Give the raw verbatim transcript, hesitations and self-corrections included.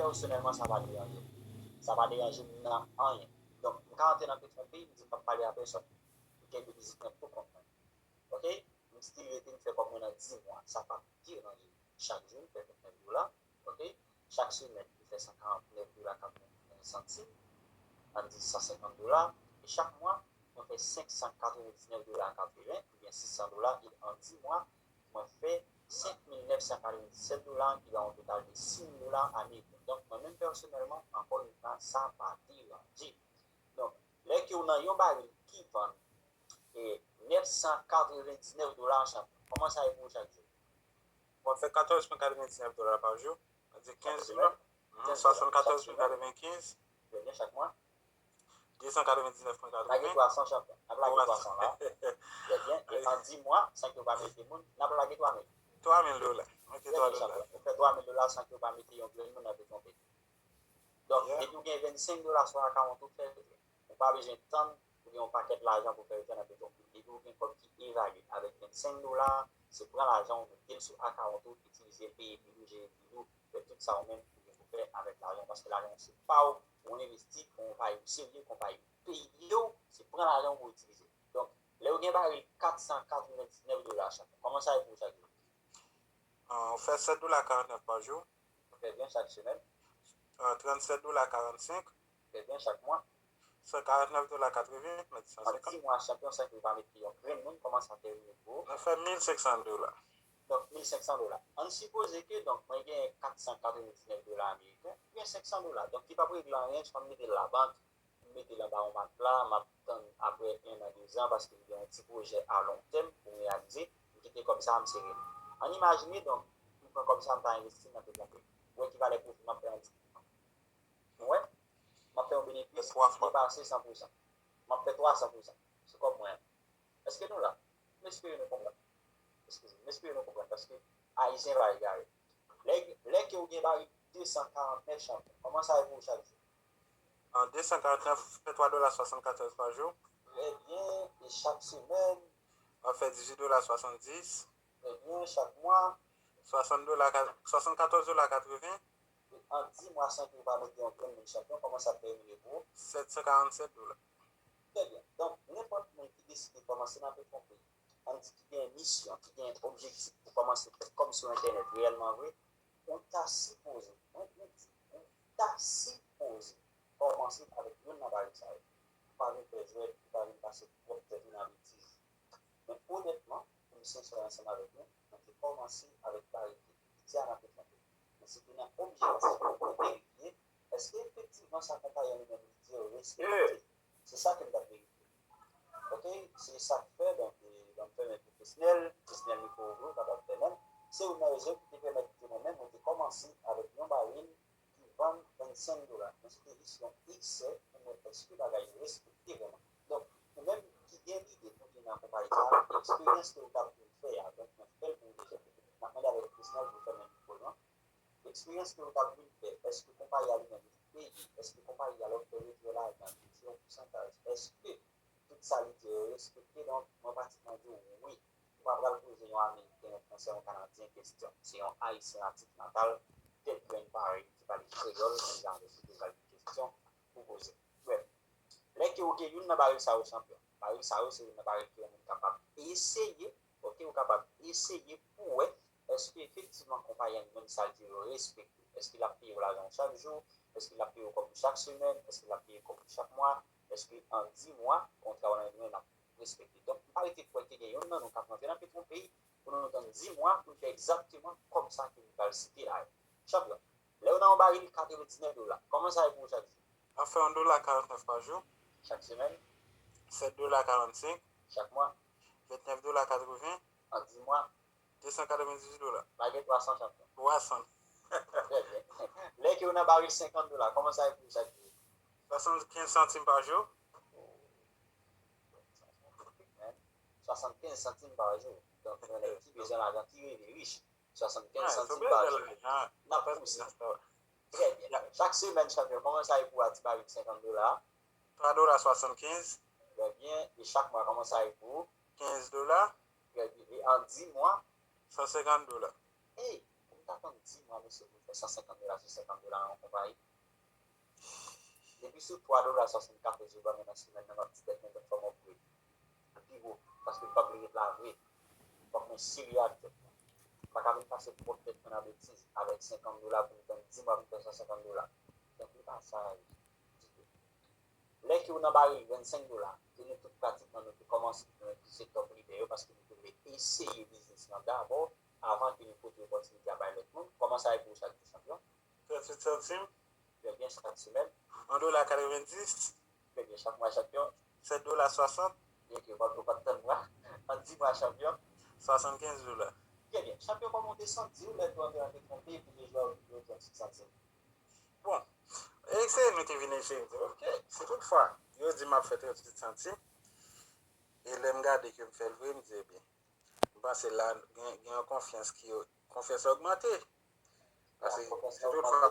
pèsonèlman, sa pa deranje m. Sa pa deranje m nan anyen. Donk, m ka antre nan Petronpay, m di m p ap pale a pèsòn. M kenbe biznis mwen pou kont mwen. Oke? M still rete, m fè kòb mwen nan di mwa. Sa p ap deranje m. Chak jou, m fè vennèf dola. Oke? Chak semèn, m fè san karantnèf dola katrevennsenk santim. Ann di san senkant dola. E chak mwa, mwen fè senk san katrevendiznèf dola katreven, oubyen sis san dola, e an di mwa, mwen fè senk mil nèf san katrevendiznèf dola, ki ba yon total de sis mil dola ameriken. Donk, mwen menm pèsonèlman, ankò yon fwa, sa pa deranje m. Donk, lè ke w nan yon baril ki vann e nèf san katrevendiznèf dola chanpyon, kòman sa ye pou ou chak jou? Mwen fè katòz pwen katrevendiznèf dola pa jou. Sa di kenz dola. Swasannkatòz pwen katrevenkenz. Trè byen, chak mwa. De san katrevendiznèf pwen katreven. Lage twa san chanpyon. N ap lage twa san la. Trè byen. E an di mwa, san ke w pa mete moun, n ap lage twa mil. Twa mil dola. Mete twa dola. Ou fè twa mil dola san ke w pa mete yon grenn moun nan Petronpay. Donk, depi w gen vennsenk dola sou akawont ou, fè l. Ou pa bezwen tann pou gen yon pakèt lajan pou fè retrè nan Petronpay. Depi w gen kòb ki evalye avèk vennsenk dola, se pran lajan w, mete l sou akawont ou, itilize l, peye bil ou, jere bil ou, fè tout sa ou menm ou gen pou fè avèk lajan w, paske lajan w se pa w, ou envesti pou yon konpayi ou serye, konpayi ou peye w, se pran lajan w pou w itilize. Donk, lè w gen baril kat san katrevendiznèf dola chak, kòman sa ye pou ou chak jou? Ah, ou fè sèt dola karantnèf pa jou. Trè byen, chak semèn. Ah, trannsèt dola karannsenk. Trè byen, chak mwa. San karantnèf dola katreven, mèt san senkant. An di mwa, chanpyon, san ke w pa mete yon grenn moun, kòman sa termine pou ou? Mwen fè mil senk san dola. Donk, mil senk san dola. Ann sipoze ke, donk, mwen gen kat san katrevendiznèf dola ameriken, oubyen senk san dola. Donk, ki p ap regle anyen, swa m mete l labank, m mete l anba yon matla, m ap tann apre en an, de zan, paske m gen yon ti pwojè a long tèm pou m reyalize, m kite kòb sa a, m sere l. Ann imajine, donk, m pran kòb sa a, m ta envesti l nan Petronpay. Ou wè ki valè pwofi m ap fè an di mwa? Ou wè? M ap fè yon benefis ki depase san pou san. M ap fè twa san pou san. Se kòb mwen an. Èske nou la? M espere nou konprann. Eskize m, m espere nou konprann, paske Ayisyen pa egare. Lè, lè ke w gen baril de san karantnèf chanpyon, kòman sa ye pou ou chak jou? An de san karantnèf, fè twa dola swasannkatòz pa jou. Trè byen, e chak semèn? W ap fè dizuit dola swasanndis. Trè byen, chak mwa? Swasant dola, swasannkatòz dola katreven. E an di mwa san ke w pa mete yon grenn moun chanpyon, kòman sa ap termine pou ou? Sèt san karannsèt dola. Trè byen. Donk, nenpòt moun ki deside kòmanse nan Petronpay, ann di ki gen misyon, ki gen objektif pou kòmanse fè kòb sou entènèt reyèlman vre, ou ta sipoze, mwen, mwen di, ou ta sipoze kòmanse avèk youn nan baril sa yo. Ou pa vin fè jwèt, ou pa vin pase pwòp tèt ou nan betiz. Men onètman, pou m sensè ansanm avèk nou, mwen te kòmanse avèk baril ki pi piti a nan Petronpay. Men se te nan objektif pou m verifye èske efektivman sa konpayi an li menm li di yo respekte. Se sa ke m t ap verifye. Oke, se sa k fè, donk, e, ban m fèmen pou Kesnel, Kesnel mikwo ouvri, ou kapab fèmen l. Se youn nan rezon ki te pèmèt ke mwen menm, mwen te kòmanse avèk yon baril ki vann vennsenk dola. Men se te jis yon esè pou m wè èske bagay yo respekte vrèman. Donk, ou menm ki gen lide pou vin nan konpayi sa a, eksperyans ke w t ap vin fè a, donk, mwen fè l pou ou deja. M ap mande avèk Kesnel pou fèmen mikwo l lan. Eksperyans ke w t ap vin fè, èske konpayi a li menm li peye? Èske konpayi a lè w fè retrè lajan, li di yon pousantaj? Èske tout sa li di yo respekte? Donk, mwen pratikman di w wi. Ou pa pral poze yon Ameriken, yon Fransè, yon Kanadyen kesyon. Se yon Ayisyen a tit natal, tèt grenn parèy, ki pale kreyòl, menm jan avèk ou, ki pral gen kesyon pou poze. Brèf, lè ke w gen youn nan baril sa yo, chanpyon, baril sa yo se youn nan baril ke yon moun kapab eseye, oke, ou kapab eseye pou wè èske efektivman konpayi an li menm sa l di yo respekte. Èske l ap peye w lajan w chak jou? Èske l ap peye w kòb ou chak semèn? Èske l ap peye kòb ou chak mwa? Èske an di mwa, kontra w nan men l ap respekte? Donk, m pa rete kwè ke gen youn nan nou k ap rantre nan Petronpay pou nou tann di mwa pou n fè egzakteman kòb sa ke nou pral site la yo. Chanpyon, lè w nan yon baril katrevendiznèf dola, kòman sa ye pou ou chak jou? Ap fè yon dola karantnèf pa jou. Chak semèn? Sèt dola karannsenk. Chak mwa? Vennèf dola katreven. An di mwa? De san katrevendizuit dola. Lage twa san chanpyon. Twa san. Trè byen. Lè ke w nan baril senkant dola, kòman sa ye pou ou chak jou? Swasannkenz santim pa jou. Swasannkenz santim pa jou. Donk, yon nèg ki bezwen lajan, ki reve rich. Swasannkenz santim pa jou. N ap pouse. Trè byen. Chak semèn, chanpyon, kòman sa ye pou w a ti baril senkant dola? Twa dola swasannkenz. Trè byen. E chak mwa, kòman sa ye pou ou? Kenz dola. Trè byen. E an di mwa? San senkant dola. Ey, ou Ou ka tann di mwa, mesye, pou fè san senkant dola sou senkant dola nan yon konpayi. Depi sou twa dola swasannkatòz yo ban mwen nan semèn nan, m ap di tèt mwen, tèt fò m ap vre. Pi wo, paske m p ap vle ret la vre. Fòk mwen serye ak tèt mwen. M pa ka vin pase pwòp tèt mwen nan betiz avèk senkant dola pou m tann di mwa pou m fè san senkant dola. Tanpri pa sa, ditou. Lè ke w nan baril vennsenk dola, ke nou tout pratikman nou te kòmanse nan sektè prive yo, paske nou te vle eseye biznis lan dabò, avan ke nou pote opòtinite a bay lòt moun. Kòman sa ye pou ou chak jou, chanpyon? Tranntuit santim. Trè byen, chak semèn. Yon dola katrevenndis. Trè byen, chak mwa, chanpyon. Sèt dola swasant. Byen ke w pa, w pa t tann mwa, pa t di mwa, chanpyon. Swasannkenz dola. Trè byen, chanpyon, kòman w te santi w lè ke w antre nan te twonpe epi lejwa w di w tranntuit santim? Bon, eseye nou te vin eseye, m di, ok, si toutfwa yo di m ap fè tranntuit santim, e lè m gade ke m fè l vre, m di, ebyen, m panse la gen, gen yon konfyans ki, konfyans ogmante. Paske si toutfwa,